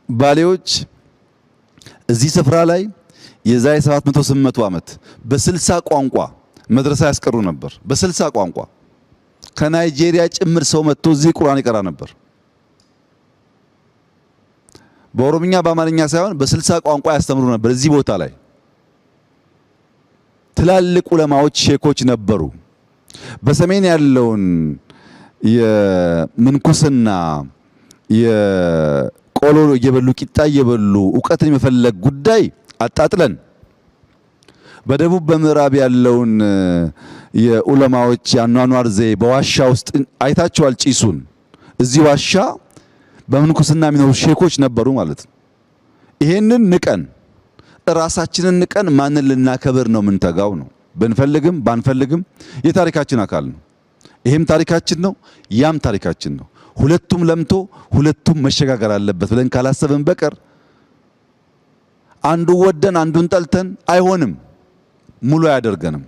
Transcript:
ባሌዎች እዚህ ስፍራ ላይ የዛሬ 700 800 ዓመት በ60 ቋንቋ መድረሳ ያስቀሩ ነበር። በ60 ቋንቋ ከናይጄሪያ ጭምር ሰው መጥቶ እዚህ ቁርአን ይቀራ ነበር። በኦሮምኛ በአማርኛ ሳይሆን በ60 ቋንቋ ያስተምሩ ነበር። እዚህ ቦታ ላይ ትላልቅ ዑለማዎች ሼኮች ነበሩ። በሰሜን ያለውን የምንኩስና የቆሎ እየበሉ ቂጣ እየበሉ እውቀትን የመፈለግ ጉዳይ አጣጥለን፣ በደቡብ በምዕራብ ያለውን የዑለማዎች የአኗኗር ዘዬ በዋሻ ውስጥ አይታችኋል። ጭሱን እዚህ ዋሻ በምንኩስና የሚኖሩ ሼኮች ነበሩ ማለት ነው። ይሄንን ንቀን፣ ራሳችንን ንቀን ማንን ልናከብር ነው የምንተጋው ነው። ብንፈልግም ባንፈልግም የታሪካችን አካል ነው። ይሄም ታሪካችን ነው፣ ያም ታሪካችን ነው። ሁለቱም ለምቶ ሁለቱም መሸጋገር አለበት ብለን ካላሰብን በቀር አንዱ ወደን አንዱን ጠልተን አይሆንም፣ ሙሉ አያደርገንም።